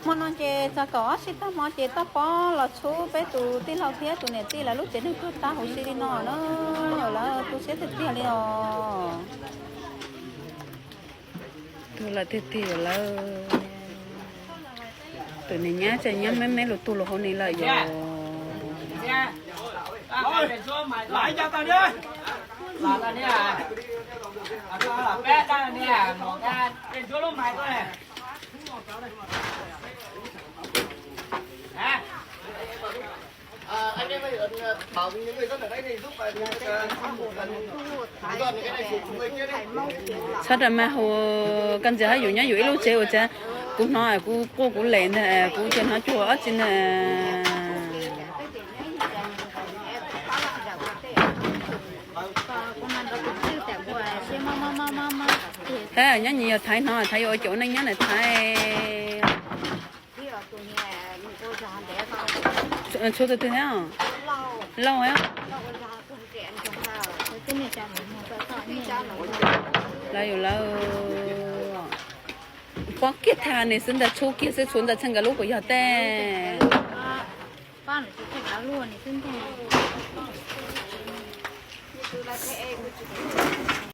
Hmo no ces txog kaum ob sij tag hmo ces toj pob los txhub peb tus tij laug thiab tus niam tij lawv lub tsev neeg tuag tag huv si li no na. Lawv tu siab tiag tiag li os. Tuag lawm tiag tiag lawm. Tus niag nyab ces nyab me me los tuag los hauv ni lawm yog. Txhob rau mas hu, koj ntxias hab yus nyob yus ib lub tsev ua cas kuv hnov kuv quaj kuv lem ntag, kuv cia hnov cuag ob tsi ntag. Hab nyob nyi yog Thaiv hnov Thaiv yuav ua caum neej nyob na Thaiv. Tshuav tus twg thiab? Lauj. Lawv yus lawv pob kiag tag nws xwb ntag, tshuav kiag xwb, tshuav ntawm txheej nkawd lub puas yog tej.